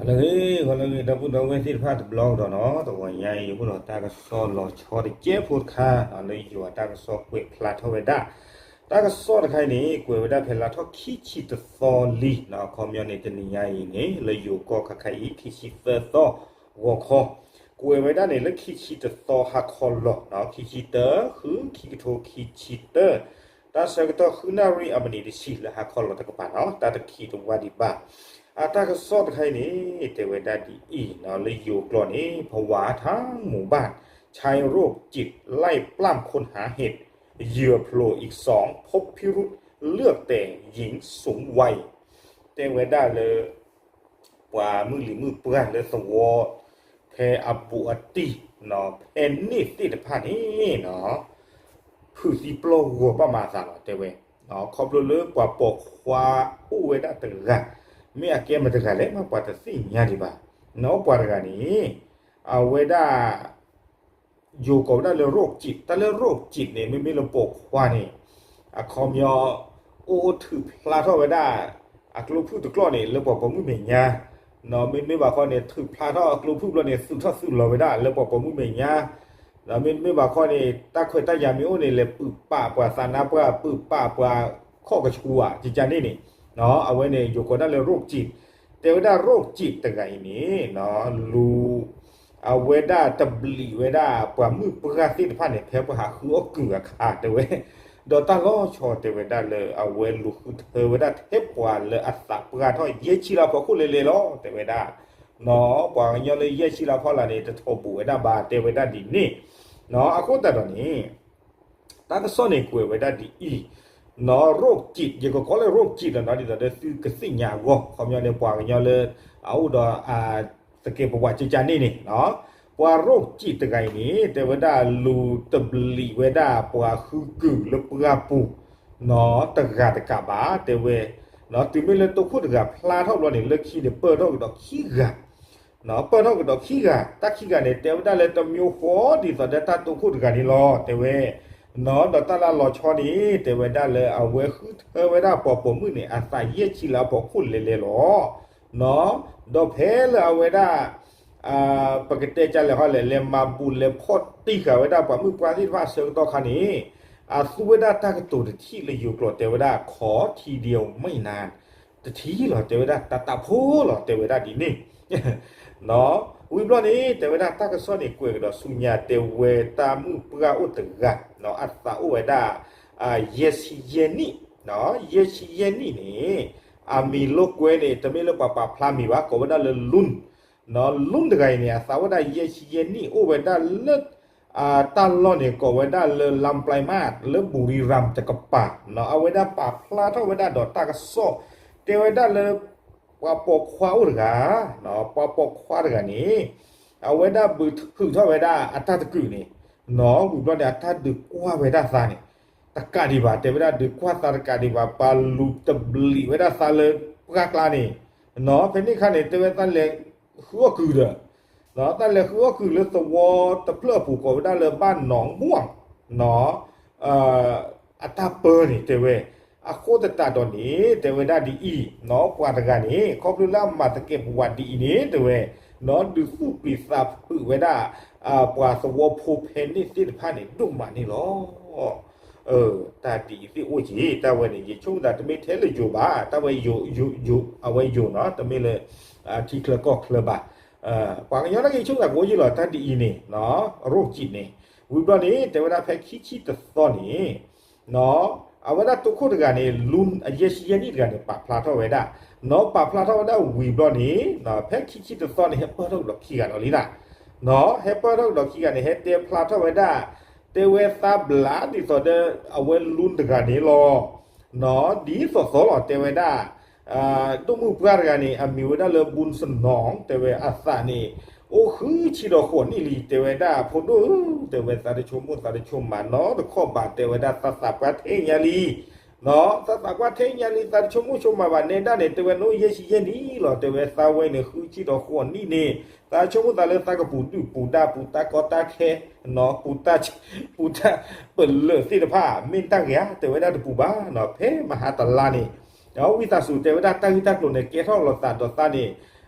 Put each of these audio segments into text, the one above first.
လၢဂ့ၤ ဂီၤလၢဂ့ၤ ဒီပုၢ်ဒီဝဲၢ်သ့ၣ်တဖၣ်တဘျီကဒီးနီၤ, တဂီၤညါအံၤ အိၣ်ဒီးတၢ်ကစီၣ်လီၤဆီတကဲးဖိတခါနီၤ, လၢယိၤအတၢ်ကစီၣ်ကွဲးဖျါထီၣ်ဝဲဒၣ်, တၢ်ကစီၣ်တခါအံၤန့ၣ် ကွဲးဝဲဒၣ်ဖဲလါထီၣ်ခံဆံတသီလံနီၤ, ခီပညီန့ၣ် တနံၤညါအံၤန့ၣ် လၢယိၤကီၢ်ခါခါအံၤ ခံဆံသၢသီ ဂီၤခီ, ကွဲးဝဲဒၣ်န့ၣ် လၢခံဆံတသီဟါခီလီၤနီၤ, ခံဆံတၢ ဃု ခံကထိခံဆံတၢ တၢ်ဆၢကတီၢ်ဃုနၣ်ရံၣ်အမံးနံးတဆံ လၢဟါခီလီၤတကပၤနီၤ, တၢ်တခံးတဝါဒံးဘၣ်. အတၢ်ကစီၣ်တခါအံၤန့ၣ် တဲဝဲဒၣ်ဒ်အံၤနီၤ, လၢယိၤကျိာ်န့ၣ် ภาวะทางหมู่บ้าน ชายโรคจิตไล่ปล้ำคนหาเห็ด เหยื่อโผล่อีกสอง พบพิรุธเลือกแต่หญิงสูงวัย တဲဝဲဒၣ်လၢ ပှၤမုၢ်လံၤမုၢ်ပှၢ်လၢသဝီ ဖဲအဘူးအတံၢ်နီၤ, ဖဲန့ၣ်သ့ၣ်တဖၣ်န့ၣ်နီၤ, ဖုးသံပျီၢ်ဂီၤဘၣ်မၤအသးလီၤ တဲဝဲ, ခီဖျိလၢပှၤပိာ်ခွါအိၣ်ဝဲဒၣ်တဂၤ, မ့ၢ်အကဲမတၤတဂၤလဲၣ် မ့ၢ်ပှၤတသ့ၣ်ညါဒံးဘၣ်, နီၤ ပှၤတဂၤန့ၣ် အဝဲဒၣ် ယိၤကိးဝဲဒၣ်လၢ โรคจิต, တၢ်လၢ โรคจิต န့ၣ် မ့မ့ၢ်လၢပိာ်ခွါန့ၣ် အခီပညီ အိၣ်အိၣ်ထုးဖျါထီၣ်ဝဲဒၣ် အကျိဖုၣ်တကျီၢ်န့ၣ် လၢပှၤပိာ်မုၣ်မဲာ်ညါ, နီၤ မ့မ့ၢ်ဘၣ်ခီန့ၣ် ထုးဖျါထီၣ်အကျိဖုၣ်ဘျီန့ၣ် သုးထီၣ်သုးလီၤဝဲဒၣ်လၢပှၤပိာ်မုၣ်မဲာ်ညါ, နီၤ မ့မ့ၢ်ဘၣ်ခီန့ၣ် တၢ်ခွဲးတၢ်ယာ်မ့ၢ်အိၣ်န့ၣ် လဲၤပုၢ်ပာ်ပှၤသးနါပှၢ် ပုၢ်ပာ်ပှၤခီၣ်ကဆူးဧါ ကကန့ၣ်န့ၣ်, နီၤ အဝဲန့ၣ် ယိၤကိးဒၣ်လၢ โรคจิต, တဲဝဲဒၣ် โรคจิต တဂၤအံၤန့ၣ် လူၤ အဝဲဒၣ်တဘျံးဝဲဒၣ် ပှၤမုၣ်ပှၢ်သ့ၣ်တဖၣ်န့ၣ် ဖဲပှၤဟးဃုအီၣ်ကုၢ်အခါ တဲဝဲ, ဒီးတၢ်လီၤဆီတဲဝဲဒၣ်လၢအဝဲလူၤဃုထၢဝဲဒၣ်ထဲပှၤလၢအသးပှၢ်ထီၣ်ယဲၢ်ဆံလၢအဖီခိၣ်လဲၤလဲၤလီၤ တဲဝဲဒၣ်, နီၤ ပှၤကညီလၢယဲၢ်ဆံလၢအဖီလာ်န့ၣ် တထိးဘူးဝဲဒၣ်ဘၣ် တဲဝဲဒၣ်ဒ်န့ၣ်, နီၤ အဃိသတးဒီးန့ၣ် တၢ်ကစီၣ်န့ၣ်ကွဲးဝဲဒၣ်ဒ်အံၤ, နီၤ โรคจิต ယကကိးလၢ โรคจิต လီၤနီၤ ဒ်သိးဒီးသုကသ့ၣ်ညါအဂီၢ် ခီပညီန့ၣ် ပှၤကညီလၢ အအိၣ်ဒီး သကဲးပဝးကကန့ၣ်န့ၣ်, ပှၤ โรคจิต တဂၤအံၤန့ၣ် တဲဝဲဒၣ်လူၤတဘျံးဝဲဒၣ်ပှၤဃုကုၢ်လၢပှၢ်ပူၤ နီၤ တဂၤတကးဘၣ် တဲဝဲ, နီၤ တုၤမ့ၢ်လၢတိခိၣ်တဂၤဖျါထီၣ်ဘျီန့ၣ် လၢခံန့ၣ်ပၢၢ်ထီၣ်ကဒီးခံဂၤ နီၤ ပၢၢ်ထီၣ်ကဒီးခံဂၤ, တၢ်ခံဂၤန့ၣ် တဲဝဲဒၣ်လၢတမံၤဃီ ဒ်သိးဒီးတၢ်တိခိၣ်တဂၤန့ၣ်လီၤ တဲဝဲ, နီၤ ဒီးတၢ်လၢလီၤဆီန့ၣ် တဲဝဲဒၣ်လၢအဝဲဃုထၢဝဲဒၣ်ပှၤပိာ်မုၣ်န့ၣ် အသးယဲၢ်ဆံလၢအဖီခိၣ်လဲၤလဲၤလီၤ, နီၤ ဒီးဖဲလၢအဝဲဒၣ် ပကတဲကလဲာ်ဟီလဲၣ် လဲၤမၤဘူးလဲၤဖီၣ်တံၢ်ဃာ်ဝဲဒၣ်ပှၤမုၣ်ပှၢ်သ့ၣ်တဖၣ်အဆၢကတီၢ်ခါန့ၣ်, အသူဝဲဒၣ်တၢ်ကတိၤတထံၣ်လၢယိၤကျိာ် တဲဝဲဒၣ် ขอทีเดียวไม่นาน, တထံၣ်လီၤ တဲဝဲဒၣ် တၢ်တၢ်ဖိလီၤ တဲဝဲဒၣ်ဒ်န့ၣ်, နီၤ ဝံၤဘျီန့ၣ် တဲဝဲဒၣ်တၢ်ကစီၣ်န့ၣ်ကွဲးကဒီးဆူညါ တဲဝဲတၢ်မုၣ်ပှၢ်အိၣ်တဂၤ နီၤ အသးအိၣ်ဝဲဒၣ် ယဲၢ်ဆံယဲၢ်နံၣ်, ယဲၢ်ဆံယဲၢ်နံၣ်န့ၣ် အမံၤလိာ်ကွဲန့ၣ် တမ့ၢ်လၢပှၤပာ်ဖျါမံၤဘၣ် ကိးဝဲဒၣ်လၢ ลุน, နီၤ ลุน တဂၤအံၤန့ၣ် အသးအိၣ်ဝဲဒၣ်ယဲၢ်ဆံယဲၢ်နံၣ် အိၣ်ဝဲဒၣ်လၢ တၢ်လီၢ်န့ၣ် ကိးဝဲဒၣ်လၢ ลำปลายมาตร လၢ บุรีรัมย์ တကပၤ နီၤ အဝဲဒၣ်ပာ်ဖျါထီၣ်ဝဲဒၣ်ဒီးတၢ်ကစီၣ် တဲဝဲဒၣ်လၢ ပှၤပိာ်ခွါအိၣ်တဂၤ, ပှၤပိာ်ခွါတဂၤန့ၣ် အဝဲဒၣ်ဘုးထုးထီၣ်ဝဲဒၣ်အတၢ်တကုာ်န့ၣ်, နီၤ ဝံၤဘျီန့ၣ် အတၢ်ဒုးကွၢ်ဝဲဒၣ်သးန့ၣ် တကးဒံးဘၣ် တဲဝဲဒၣ်ဒုးကွၢ်သးတကးဒံးဘၣ် ပာ်လူၤတဘျံးဝဲဒၣ်သးလၢပှၢ်ကျါန့ၣ်, နီၤ ဖဲန့ၣ်ခါန့ၣ် တဲဝဲသးလဲၤဃုအီၣ်ကုၢ်ဒီး သးလဲၤဃုအီၣ်ကုၢ်လၢသဝီတဖျၢၣ်အပူၤ ကိးဝဲဒၣ်လၢ บ้านหนองม่วง နီၤ အတၢ်ပၢန့ၣ် တဲဝဲ, အဃိသတးဒီးန့ၣ် တဲဝဲဒၣ်ဒ်အံၤ, နီၤ ပှၤတဂၤန့ၣ် ခီဖျိလၢအမၤသကဲးပဝးဒ်အံၤန့ၣ် တဲဝဲ, နီၤ ဒုးသူၣ်ပျံၤသးဖုးဝဲဒၣ် ပှၤသဝီဖိဖဲန့ၣ်သ့ၣ်တဖၣ်န့ၣ် ဒိၣ်မးန့ၣ်လီၤ. တၢ်ဒ်အံၤသ့ၣ်အိၣ်က့ၤ တၢ်ဝဲန့ၣ် ယဆိကမိၣ်သးတမ့ၢ်ထဲလၢယိၤဘၣ်, တၢ်ဝဲယိၤ, အဝဲယိၤနီၤ တမ့ၢ်လၢ ထံချၢကီၢ်ချၢဘၣ်. ပှၤကညီနာ်က့ၤဆိကမိၣ်သးကအိၣ်ယံၤလီၤ တၢ်ဒ်အံၤန့ၣ်, โรคจิต န့ၣ်, ဝံၤဘျီန့ၣ် တဲဝဲဒၣ်ဖဲခံဆံတသီန့ၣ် နီၤ အဝဲဒၣ်တိခိၣ်တဂၤန့ၣ် လူၤ အယဲၢ်ဆံယဲၢ်နံၣ်တဂၤန့ၣ် ပာ်ဖျါထီၣ်ဝဲဒၣ်, နီၤ ပာ်ဖျါထီၣ်ဝဲဒၣ်ဝံၤဘျီန့ၣ် ဖဲခံဆံတသီန့ၣ် ဟဲပၢၢ်ထီၣ်ကဒီးခံဂၤဒီးလံနီၤ, နီၤ ဟဲပၢၢ်ထီၣ်ကဒီးခံဂၤန့ၣ် ဟဲတဲဖျါထီၣ်ဝဲဒၣ်, တဲဝဲသးဘျးဒ်သိးဒီး အဝဲလူၤတဂၤန့ၣ်လီၤ. နီၤ ဒ်သိးသိးလီၤ တဲဝဲဒၣ် ဒိၣ်မုၣ်ပှၢ်တဂၤန့ၣ် အမံၤဝဲဒၣ်လၢ บุญสนอง တဲဝဲအသးန့ၣ် အိၣ်ဃုဆံဒီးဃိးနံၣ်လံ တဲဝဲဒၣ် ဖိဒိၣ်ဧၢ, တဲဝဲသးတဆိကမိၣ်သးတဆိကမးနီတခီၣ်ဘၣ် တဲဝဲဒၣ်သးသးပှၢ်ထဲညါလံ, နီၤ သးသးပှၢ်ထဲညါလံ သးတဆိကမိၣ်ဆိကမးဘၣ်နဲဒၣ်န့ၣ် တဲဝဲနအိၣ်ယဲၢ်ဆံယဲၢ်နံၣ်လီၤ တဲဝဲသးဝဲန့ၣ်ဃုဆံဒီးဃိးနံၣ်န့ၣ် သးဆိကမိၣ်သးလၢသးကပူၤဒုၣ်ပူၤဒါပူၤတၢ်ကီတၢ်ခဲ နီၤ ပူၤတၢ် ပူၤတၢ်ပလၢၢ်သ့ၣ်တဖၣ် မ့ၢ်တၢ်ဂ့ၤဧါ တဲဝဲဒၣ်တပူၤဘၣ်နီၤ ဖဲမဟါတလါန့ၣ် ဝံသးစူၤ တဲဝဲဒၣ်တၢ်ဂ့ၢ်တၢ်ကျိၤန့ၣ် ကဲထီၣ်လိာ်သးဒီးသးန့ၣ်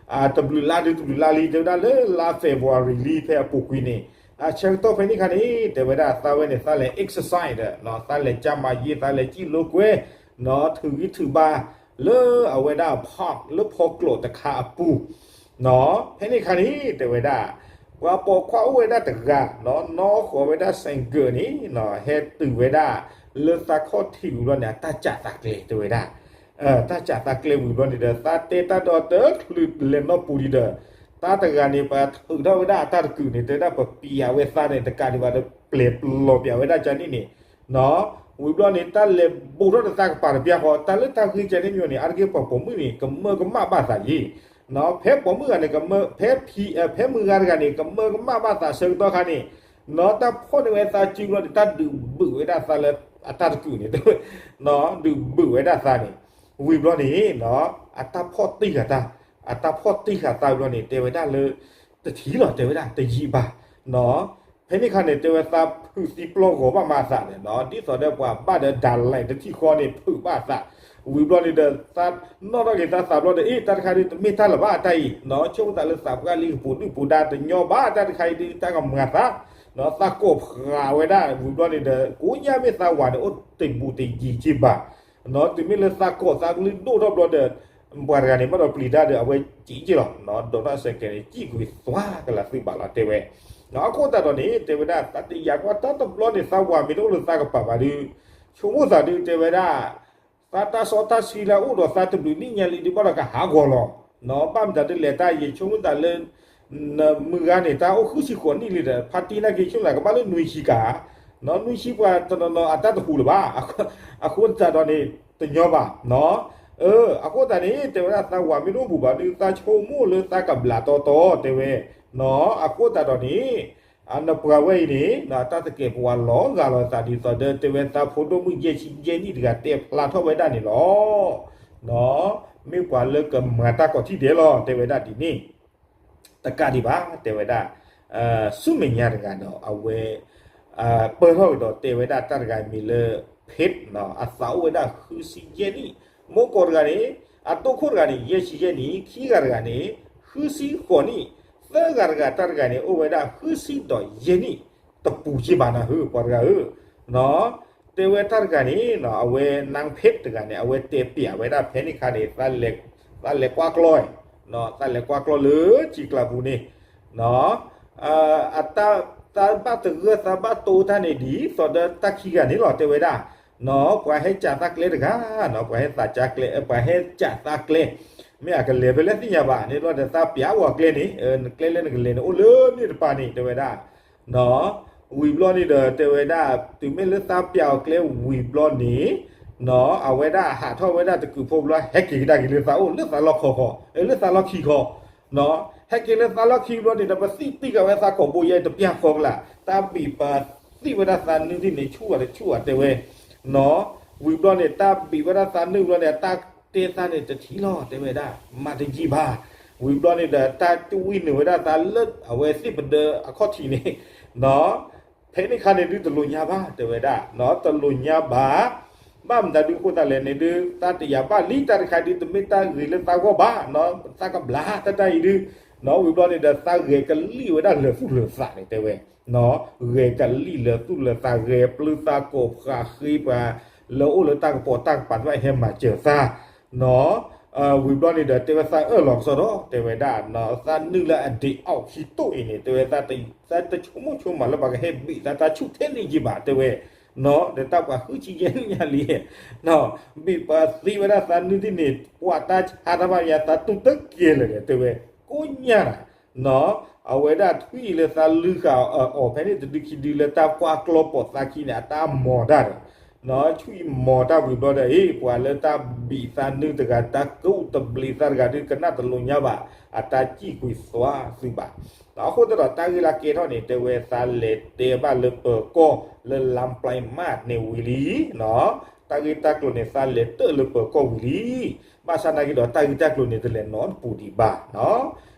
တဘျုးလါဒုးတဘျုးလါလံ တဲဝဲဒၣ်လၢလါ February လံ ဖဲအပူၤကွံာ်န့ၣ် အဆၢကတီၢ်ဖဲန့ၣ်ခါန့ၣ် တဲဝဲဒၣ်သးဝဲန့ၣ် သးလဲၤ exercise ဒီး သးလဲၤကၠါမၤယ့ သးလဲၤစံၣ်လိာ်ကွဲ ထုးဂံၢ်ထုးဘါ လၢအဝဲဒၣ် park လၢဖီကျိးတခါအပူၤ ဖဲန့ၣ်ခါန့ၣ် တဲဝဲဒၣ် ပှၤပိာ်ခွါအိၣ်ဝဲဒၣ်တဂၤ နီၣ်ဃီၤဝဲဒၣ် ဆိုင်ကယ် န့ၣ် ဟဲတုၤဝဲဒၣ် လၢသးခီၣ်ထံးဝံၤဘျီန့ၣ် အတၢ်ကးသးကျဲ တဲဝဲဒၣ် တၢ်ကးသးကျဲဝံၤဘျီန့ၣ်ဒီး သးတဲတၢ်ဒီးတချုးလဲၤနီၢ်ပူၤဒံးဒီး တၢ်တဂၤန့ၣ် ပှၤထုးထီၣ်ဝဲဒၣ်အတၢ်တကုာ်န့ၣ် တဲဝဲဒၣ် ပပံာ်အဝဲသးန့ၣ် တကးဒံးဘၣ်ဒီး ပျဲပျီပျးဝဲဒၣ်ကန့ၣ်န့ၣ် ဝံၤဘျီန့ၣ် တၢ်လဲၤဘူးထီၣ်ဒီးသးကပၤတပျၢ်ဃီ တၢ်လၢတၢ်ဂ့ၢ်ကန့ၣ်မ့ၢ်န့ၣ် အါတက့ၢ်ပှၤပိာ်မုၣ်န့ၣ် ကမၢကမၣ်ဘၣ်သးယ့ၤ ဖဲပိာ်မုၣ်ဂၤန့ၣ် ဖဲ ဖဲမုၢ်ဂၤတဂၤန့ၣ် ကမၢကမၣ်ဘၣ်သးဆၢကတီၢ်ခါန့ၣ် နီၣ်တၢ်ဖီၣ်န့ၢ်ဝဲသးစုဘျီန့ၣ် တၢ်ဒုးဘုးဝဲဒၣ်သးလၢအတၢ်တကုာ်န့ၣ် တဲဝဲ ဒုးဘုးဝဲဒၣ်သးန့ၣ် ဝံၤဘျီန့ၣ် အတၢ်ဖီၣ်တံၢ်ဃာ်တၢ် အတၢ်ဖီၣ်တံၢ်ဃာ်သးဘျီန့ၣ် တဲဝဲဒၣ်လၢ တထံၣ်လီၤ တဲဝဲဒၣ် တယံာ်ဘၣ် ဖဲန့ၣ်ခါန့ၣ် တဲဝဲသးဖုးသံပျီဂီၤဘၣ်မၤအသးန့ၣ် ဒ်သိးဒီးပှၤဘၣ်ဒီး ဒၣ်လဲၣ်တထံၣ်ဃီန့ၣ် ဖုးဘၣ်အသး ဝံၤဘျီန့ၣ်ဒီး သးနီၣ်ထီၣ်က့ၤသးသးဘျီဒီး အ့ တၢ်တခါဒုးတမ့ၢ်တၢ်လၢၤဘၣ်တၢ်အံၤ ဆိကမိၣ်သးလၢသးပှၢ်လံကပူၤဒုၣ်ပူၤဒါတညီဘၣ် တၢ်တခါအံၤဒုးတၢ်ကမၤသး သးကိးဖးဝဲဒၣ် ဝံၤဘျီန့ၣ်ဒီး ကိးညါမ့ၢ်သးဝၤန့ၣ် အိၣ်တဘူးတယံၤက့ဘၣ် တုၤမ့ၢ်လၢသးကိးသးကလုၢ်ဒိၣ်ထီၣ်ဘျီဒီး ပှၤတဂၤန့ၣ် ဘၣ်ဒီးပျံၤတၢ်ဒီးအဝဲစံၣ်က့လီၤ ဒီးတၢ်စဲးကဲးန့ၣ် စံၣ်ကွံာ်သွါကလးသုးဘၣ်လီၤ တဲဝဲ အဃိသတးဒီးန့ၣ် တဲဝဲဒၣ် သးတယာ်ကွၢ်တၢ်တဘျီန့ၣ် သးဝၤမ့ၢ်တအိၣ်လၢသးကပၤဘၣ်ဒုး ဆိကမိၣ်သးဒုး တဲဝဲဒၣ် သးတၢ်စီတၢ်ဆှံလၢအအိၣ်ဒီးသးတဘျုးနံၣ်ညါလံဒုး ဘၣ်ဒီးကဟးဂီၤလီၤ ဘၣ်မတၤဒုးလဲၤတၢ်ယံာ် ဆိကမိၣ်သးလၢ မုၢ်ဂၤန့ၣ် တၢ်အိၣ်ဃုဆံဃိးနံၣ်လံဒီး ဖါတံၢ်နာ်က့ၤဆိကမိၣ်သးကဘၣ်လၢနွံဆံကၤ နွံဆံပှၤတနီၤနီၤအတၢ်တဟူလၢၤဘၣ် အဃိသတးဒီးန့ၣ် တညီဘၣ် အဃိသတးန့ၣ် တဲဝဲဒၣ်သးဝၤမ့ၢ်တအိၣ်ဘူးဘၣ်ဒုး သးဆိကမိၣ်လၢသးကဘျးတီတီ တဲဝဲ အဃိသတးဒီးန့ၣ် နပှၤဝဲအံၤန့ၣ် တၢ်တကဲာ်ပဝးလီၤဂာ်လီၤသးဒ်သိးဒီး တဲဝဲသးဖိဒိၣ်မုၣ်ယဲၢ်ဆံယဲၢ်နံၣ်တဂၤ တဲဖျါထီၣ်ဝဲဒၣ်န့ၣ်လီၤ မ့ၢ်ပှၤလၢကမၤတၢ်ကိးထံၣ်ဒဲးလီၤ တဲဝဲဒၣ်ဒ်န့ၣ် တကးဒံးဘၣ် တဲဝဲဒၣ် ဆူမဲာ်ညါတဂၤဒီး အဝဲ ပၢၢ်ထီၣ်ကဒီးတဲဝဲဒၣ်တၢ်တဂၤမံၤလၢ ဖ့း အသးအိၣ်ဝဲဒၣ်ဃုဆံယဲၢ်နံၣ် မိၢ်ကီၢ်တဂၤန့ၣ် အတိၢ်ခိၣ်တဂၤန့ၣ် ယဲၢ်ဆံယဲၢ်နံၣ် ခံဂၤတဂၤန့ၣ် ဃုဆံဃိးနံၣ် သၢဂၤတဂၤ တၢ်တဂၤန့ၣ် အိၣ်ဝဲဒၣ်ဃုဆံဒီးယဲၢ်နံၣ် တပူၤက့ဘၣ်နၢ်ဟူ ပှၤတဂၤဧၢ တဲဝဲတၢ်တဂၤန့ၣ် အဝဲ နၢ်ဖ့းတဂၤန့ၣ် အဝဲတဲပျးဝဲဒၣ်ဖဲန့ၣ်ခါန့ၣ် သးလဲၤကွၢ်ကျီ သးလဲၤကွၢ်ကျီလၢထံကျါပူၤန့ၣ် အတၢ် သးဘၣ်သဂၢၢ်သးဘၣ်တိၢ်တၢ်န့ၣ်ဒ်သိးဒီးတၢ်ခံဂၤန့ၣ်လီၤ တဲဝဲဒၣ် ပှၤဟဲကးသးကျဲတဂၤ ပှၤဟဲသးကၠါကျဲ ပှၤဟဲကးသးကျဲ မ့ၢ်အကလဲၤဖဲလဲၣ်သ့ၣ်ညါဘၣ်န့ၣ်လီၤဒီး သးပျးအီၤကျဲန့ၣ် ကျဲလၢနကလဲၤန့ၣ် အိၣ်လၢန့ၣ်တပၤန့ၣ် တဲဝဲဒၣ် ဝံၤဘျီန့ၣ်ဒီး တဲဝဲဒၣ် တုၤမ့ၢ်လၢသးပျးအီၤကျဲဝံၤဘျီန့ၣ် အဝဲဒၣ်ဟးထီၣ်ဝဲဒၣ်တကုာ်ဖိဘျီ ဟဲက့ၤကဒါက့ၤလၢသးအိၣ် လၢသးလီၢ်ခီခီ လၢသးလီၢ်ခံခီ ဟဲက့ၤလၢသးလီၢ်ခံဘျီန့ၣ်ဒီး ပသံၣ်တံၢ်ဃာ်ဝဲသးကိာ်ဘိယဲတပျၢ်ဃီကလာ် တၢ်ဘံၣ်ပသံၣ်ဝဲဒၣ်သးနုၢ်သ့ၣ်န့ၣ် ဆူၣ်ဝဲတဆူၣ်ဝဲတဲဝဲ ဝံၤဘျီန့ၣ် တၢ်ဘံၣ်ဝဲဒၣ်သးနုၢ်ဘျီန့ၣ် အတၢ်တဲသးန့ၣ်တထံၣ်လီၤ တဲဝဲဒၣ် မၤတယံာ်ဘၣ် ဝံၤဘျီန့ၣ်ဒီး တၢ်ကဝံၣ်နုာ်ဝဲဒၣ်သးလၢအဝဲသ့ၣ်ပဒၢအခီၣ်ထံးန့ၣ် ဖဲန့ၣ်ခါန့ၣ်ဒုးတလိာ်ညါဘၣ် တဲဝဲဒၣ် တလိာ်ညါဘၣ် ဘၣ်မတၤဒုးအဃိသတးလဲၣ်န့ၣ်ဒုး သးတယာ်ဘၣ်လံ တၢ်တခါဒုး တမ့ၢ်တၢ်ဂ့ၤလၢသးဂီၢ်ဘၣ် သးကဘျးတၢ်တၢ်အံၤဒုး ဝံၤဘျီန့ၣ်ဒီး သးဂဲၤကလံၣ်ဝဲဒၣ်လၢာ်သူၣ်လၢာ်သးန့ၣ် တဲဝဲ ဂဲၤကလံၣ်လၢာ်သူၣ်လၢာ်သး ဂဲၤပျုၤသးကိးဖးဃ့ပှၤ လၢအိၣ်လၢတၢ်ကပိာ်တၢ်ကပၤသ့ၣ်တဖၣ်ဟဲမၤစၢၤသး ဝံၤဘျီန့ၣ်ဒီး တဲဝဲသးအၢၣ်လီၤကစီဒီး တဲဝဲဒၣ် သးနုာ်လၢအဒ့းအီၣ်ခံတိၢ်အံၤန့ၣ် တဲဝဲ သးတဆိကမိၣ်ဆိကမးလၢပှၤကဟဲဘံၣ်သးတၢ်ဆူၣ်ထဲန့ၣ်က့ဘၣ် တဲဝဲ ဒီးတၢ်ပှၤဃုဆံယဲၢ်နံၣ်ညါလံ ဘံၣ်ပသံဝဲဒၣ်သးနုၢ်သ့ၣ်န့ၣ် ပှၤတၢ်ဆါတၢ်ဘၣ်မး သးတူၢ်တကဲလၢာ်ဒီး တဲဝဲ ကိးညါတၢ် အဝဲဒၣ်ထွံၣ်အံၤလၢသးလုၢ်ဃာ်အီၤဖဲန့ၣ်တဒုခံဒုလၢတၢ်ကွၢ်ကျီပိာ်သးခံန့ၣ် အတၢ်မီၤတၢ်ဒီး ဆူၣ်အံၤမီၤတၢ်ဝံၤဘျီဒီး အ့ ပှၤလၢတၢ်ဘံၣ်သးနုၢ်တဂၤ တၢ်ကူၣ်တဘျံးသးတဂၤဒုး ကနၣ်တလိာ်ညါဘၣ် အတၢ်စံၣ်ကွံာ်သွါသုးဘၣ်. အဃိသတးဒီး တၢ်ဂ့ၢ်လၢကဲထီၣ်န့ၣ် တဲဝဲသးလဲၤတဲဘၣ်လၢပၢၤကီၢ်လၢ လမ်းပလံးမး န့ၣ်ဝံၤလံ တၢ်ဂ့ၢ်တၢ်ကျိၤန့ၣ် သးလဲၤတၢၢ်လၢပၢၤကီၢ်ဝံၤလံ. ဘၣ်ဆၣ်နာ်က့ဒီး တၢ်ဂ့ၢ်တၢ်ကျိၤန့ၣ် တလဲၤနီတပူၤဒံးဘၣ်.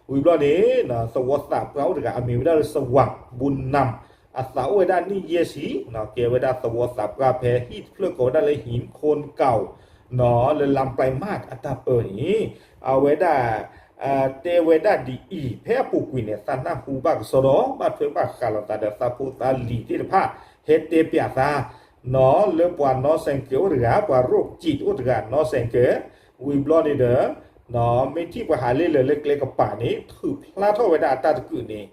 ဝံၤဘျီန့ၣ် သဝီသးပှၢ်အိၣ်တဂၤ အမံၤဝဲဒၣ်လၢ စဝၤ ဘူနမ် အသးအိၣ်ဝဲဒၣ်နံၣ်ယဲၢ်ဆံ ကဲဝဲဒၣ်သဝီသးပှၢ်ဖဲဟံၣ်တဖျၢၣ်ကိးဝဲဒၣ်လၢ ဟံၣ်ခိၣ်ကဝ် လၢ လမ်းပလံးမး အတၢ်ပၢန့ၣ် အဝဲဒၣ် တဲဝဲဒၣ်ဒ်အံၤ, ဖဲအပူၤကွံာ်န့ၣ် သးနၢ်ဟူဘၣ်ကစီဒီ, ဘၣ်ထွဲဘၣ်ဃးလိာ်သးဒီးသးဖိသးလံၤသ့ၣ်တဖၣ် ဟဲတဲပၠးသး နီၢ် လၢပှၤနီၣ်စဲးကဲးအိၣ်တဂၤ, ပှၤရိၣ်ကံးအိၣ်တဂၤ နီၣ်စဲးကဲး, ဝံၤဘျီန့ၣ်ဒီး မ့ၢ်ထံၣ်ပှၤဟးလ့လၢကျဲကပၤန့ၣ် ထုးဖျါထီၣ်ဝဲဒၣ်အတၢ်တကုာ်န့ၣ်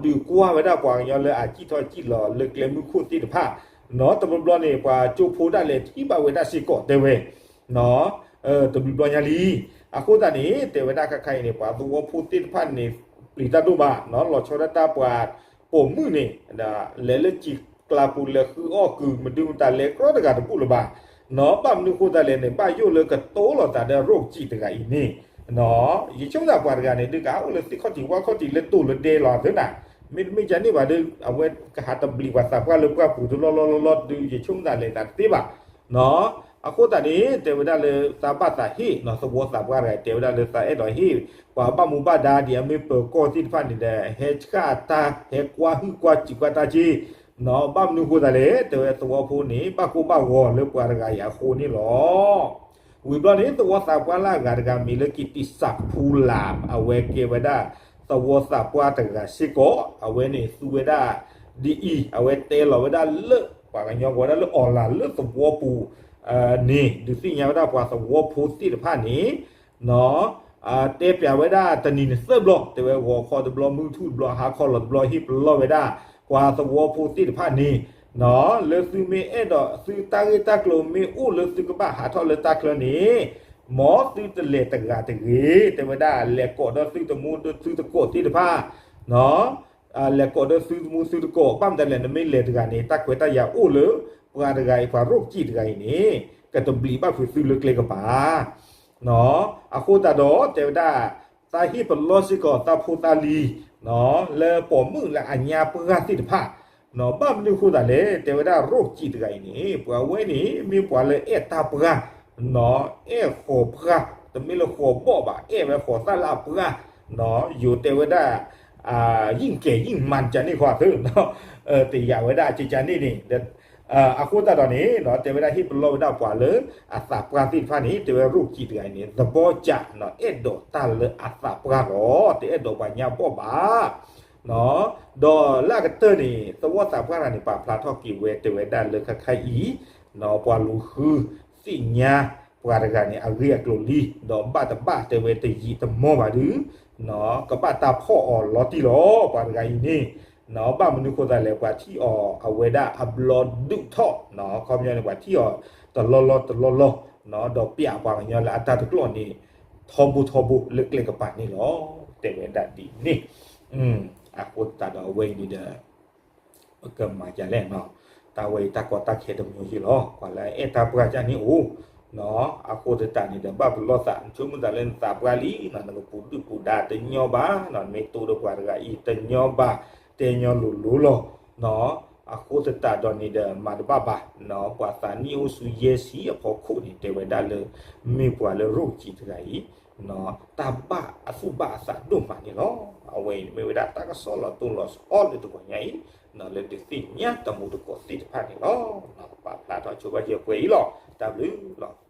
ဒုးကွၢ်ဝဲဒၣ်ပှၤကညီလၢအစံၣ်ထီၣ်စံၣ်လီၤလၢကျဲမုၢ်ခိၣ်သ့ၣ်တဖၣ်, နီၢ် တဘျီဘျီန့ၣ် ပှၤကၠိဖိဒၣ်လဲာ်ထံၣ်ဘၣ်ဝဲဒၣ်စ့ၢ်ကီးတဲဝဲ တဘျီဘျီညါလံ. အဃိသတးန့ၣ် တဲဝဲဒၣ်ခါခါအံၤန့ၣ် ပှၤသဝီဖိသ့ၣ်တဖၣ်န့ၣ် ပျံၤတၢ်ဒိၣ်မး, နီၢ် လီၤဆီဒၣ်တၢ်ပှၤပိာ်မုၣ်န့ၣ် လဲၤလၢစံာ်ကျါပူၤလဲၤဃုအီၣ်ကုာ် မဒုမတၤလဲၤကြီတဂၤတဘူၣ်လၢၤဘၣ်, နီၢ် ဘၣ်မနုၤဃိသတးလဲၣ်န့ၣ် ဘၣ်ယိၣ်လၢကတိၤလိာ်သးဒီးရိၣ်ကံးတဂၤအံၤန့ၣ်, နီၢ် ယဆိကမိၣ်သးပှၤတဂၤန့ၣ် ဒုးကအိၣ်လၢသ့ၣ်ခီၣ်ထံးဝၣ်ခီၣ်ထံးလၢတိၤလၢဒဲလီၤသ့နီၤ, မ့တမ့ၢ်ကန့ၣ်ဘၣ်ဒီး အဝဲကဟးတဘျံးပှၤသးပှၢ်လၢပှၢ်ပူၤတလီၢ်လီၢ်လီၢ်လီၢ်ဒီး ယဆိကမိၣ်သးလဲၤသးတသ့ဘၣ် နီၢ် အဃိသတးန့ၣ် တဲဝဲဒၣ်လၢသးဘၣ်သးဟ့ၣ် နီၢ် သဝီသးပှၢ်တဂၤ တဲဝဲဒၣ်လၢသးအဲၣ်ဒိးဟ့ၣ် ပှၤဘၣ်မူဘၣ်ဒါဒ်အမ့ၢ်ပၢၤကီၢ်သ့ၣ်တဖၣ်န့ၣ်ဒီး ဟဲဆှၣ်တၢ် ဟဲကွၢ်ဟုၣ်ကွၢ်စံးကွၢ်တၢ်က့ နီၢ် ဘၣ်မနုၤဃိသတးလဲၣ် တဲဝဲသဝီဖိန့ၣ် ဘၣ်ကိၢ်ဘၣ်ဂီၤလၢပှၤတဂၤအံၤအဃိန့ၣ်လီၤ. ဝံၤဘျီန့ၣ် သဝီသးပှၢ်လၢအဂၤတဂၤမံၤလၢကံးတံးစးဖူလး အဝဲကဲဝဲဒၣ် သဝီသးပှၢ်တဂၤစ့ၢ်ကီး အဝဲန့ၣ်သူဝဲဒၣ် ဒ်အံၤ အဝဲတဲလီၤဝဲဒၣ်လၢ ပှၤကညီကိးဝဲဒၣ်လၢ online လၢသဝီပူၤ န့ၣ် ဒုးသ့ၣ်ညါဝဲဒၣ်ပှၤသဝီဖိသ့ၣ်တဖၣ်န့ၣ် နီၢ် တဲပၠးဝဲဒၣ်တနံၤန့ၣ်သၢဘျီ တဲဝဲဂီၤခီတဘျီ မုၢ်ထူၣ်တဘျီ ဟါခီလီၤတဘျီ ဟ့ၣ်ပလီၢ်ဝဲဒၣ် ပှၤသဝီဖိသ့ၣ်တဖၣ်န့ၣ် နီၢ် လၢသုမ့ၢ်အဲၣ်ဒိး သုတၢ်ဂ့ၢ်တၢ်ကျိၤမ့ၢ်အိၣ်လၢသုကဘၣ်ဟးထီၣ်လၢတၢ်ချၢန့ၣ် မ်သုတလဲၤတဂၤတဂ့ၤ တဲဝဲဒၣ် လဲၤကိးဒီးသုတမူသုသကိးသ့ၣ်တဖၣ် နီၢ် လဲၤကိးဒီးသုတမူသုသကိး ဘၣ်မတၤလဲၣ် နမ့ၢ်လဲၤတဂၤန့ၣ် တၢ်ခွဲးတၢ်ယာ်အိၣ်လၢ ပှၤတဂၤအံၤ ပှၤရိၣ်ကံးတဂၤအံၤန့ၣ် ကတဘျံးဘၣ်ဖုးသုလၢကျဲကပၤ နီၢ် အဃိသတးဒီးတဲဝဲဒၣ် သးဟ့ၣ်ပလီၢ်စ့ၢ်ကီးသးဖိသးလံၤ နီၢ် လၢပိာ်မုၣ်လၢအညါပှၢ်သ့ၣ်တဖၣ် နီၢ် ဘၣ်မနုၤဃိသတးလဲၣ် တဲဝဲဒၣ်ရိၣ်ကံးတဂၤအံၤန့ၣ် ပှၤဝဲန့ၣ် မ့ၢ်ပှၤလၢအဲၣ်တၢ်ပှၢ် နီၢ် အဲၣ်ဃီၤပှၢ် တမ့ၢ်လၢဃီၤဘီၣ်ဘၣ် အဲၣ်ဝဲဃီၤသၣ်လၢအပှၢ် နီၢ် ယိၤတဲဝဲဒၣ် ယံၣ်ကဲၤယံၣ်မၤကန့ၣ်ဃီသ့ တယာ်ဝဲဒၣ်ကန့ၣ်န့ၣ် အဃိသတးဒီးန့ၣ် တဲဝဲဒၣ်ဟ့ၣ်ပလီၢ်ဝဲဒၣ်ပှၤလၢအသးပှၢ်သ့ၣ်တဖၣ်န့ၣ် တဲဝဲရိၣ်ကံးတဂၤအံၤန့ၣ် သဘီကး နီၢ် အဲၣ်ဒိးတၢ်လၢအသးပှၢ်လီၤ တအဲၣ်ဒိးပှၤညါဘီၣ်ဘၣ် ဒီးလၢအကတၢၢ်န့ၣ် သဝီသးပှၢ်တဂၤန့ၣ် ပာ်ဖျါထီၣ်က့ၤဝဲ တဲဝဲဒၣ်လၢခါခါအံၤ နီၢ် ပှၤလူၤဃုသ့ၣ်ညါ ပှၤတဂၤန့ၣ် အဂ့ၢ်အကျိၤလံ ဒီးဘၣ်တဘၣ်တဲဝဲတယံာ်တမီၢ်ဘၣ်ဒီး နီၢ် ကဘၣ်တၢ်ဖီၣ်အီၤလီၤတံၢ်လီၤ ပှၤတဂၤအံၤန့ၣ် နီၢ် ဘၣ်မနုၤဃိသတးလဲၣ် ပှၤထံၣ်အီၤအဝဲဒၣ်အဘျီဒုးထီၣ် နီၢ် ခီပညီန့ၣ် ပှၤထံၣ်အီၤတလီၢ်လီၢ်တလီၢ်လီၢ် နီၢ် ဒီးပၠးပှၤကညီလၢအတၢ်တကျိာ်န့ၣ် ထီဘိထီဘိလၢကျဲကပၤန့ၣ်လီၤ တဲဝဲဒၣ်ဒ်န့ၣ် အဃိသတးဒီးအဝဲအံၤန့ၣ်ဒီး ပကမၤဒ်လဲၣ်နီၤ, တၢ်ဝဲအံၤတၢ်ကီတၢ်ခဲတမံၤယံၤလီၤ. ပှၤလၢအအဲၣ်တၢ်ပှၢ်ကန့ၣ်အိၣ်နီၤ, အဃိသတးန့ၣ်ဒီး ဘၣ်ပလီၢ်သး နဆိကမိၣ်သးလၢနသးပှၢ်လံနီၤ, နကပူၤဒုၣ်ပူၤဒါတညီဘၣ်နီၤ, နမ့ၢ်တိၢ်ဒီးပှၤတဂၤအံၤတညီဘၣ်, တဲညီလိၤလိၤလီၤနီၤ. အဃိသတးဒီးန့ၣ်ဒီး မၤတဘၣ်ဘၣ်နီၤ, ပှၤသးနံၣ်အိၣ်ဆူယဲၢ်ဆံအဖီခိၣ်န့ၣ် တဲဝဲဒၣ်လၢ မ့ၢ်ပှၤလၢရိၣ်ကံၤတဂၤအံၤ တၢ်ဘၣ်အသူၣ်ဘၣ်အသးဒိၣ်မးန့ၣ်လီၤ. အဝဲအံၤမ့ၢ်ဝဲဒၣ်တၢ်ကစီၣ်လီၤတိၢ်လီၤဆီလၢတဂီၤညါအံၤ, လၢဒုးသ့ၣ်ညါတမူတကိးသ့ၣ်တဖၣ်န့ၣ်လီၤ. ပာ်ဖျါထီၣ်ဆိဘၣ်ယဲၢ်ပှဲၤအံၤလီၤ. တၢ်ဘျုးလီၤ.